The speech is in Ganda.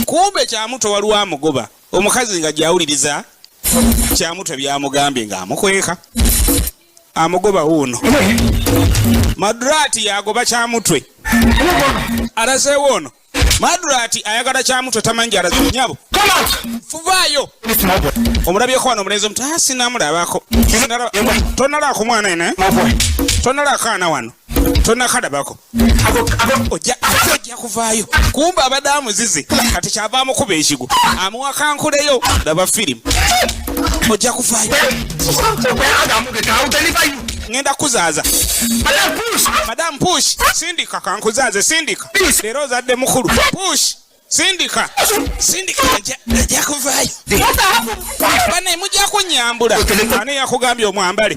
Kumbe Kyamutwe waliwo amugoba omukazi nga gyawuliriza Kyamutwe byamugambye ng'amukweka amugoba. Wuuno Madurati yagoba Kyamutwe, alazeewo ono. Madurati ayagala Kyamutwe, tamanyi gyalaze. Nyabo, fuvaayo omulabyeko wano omulenzi omuto. Ah, sinamulabako. Tonalako mwana ene, tonalako ana wano, tonakalabako. Ojja kuvaayo. Kumbe abadde amuzize, kati kyava amukuba ekigo, amuwakankuleyo. Laba firimu. Ojja kuvaayo, ngenda kuzaaza. Madam, push, sindika, kankuzaaze, sindika. Leero ozadde mukulu. Push, sindika, sindika. Ajja kuvaayo. Bane, mujja kunyambula. Ani yakugambye omwambale?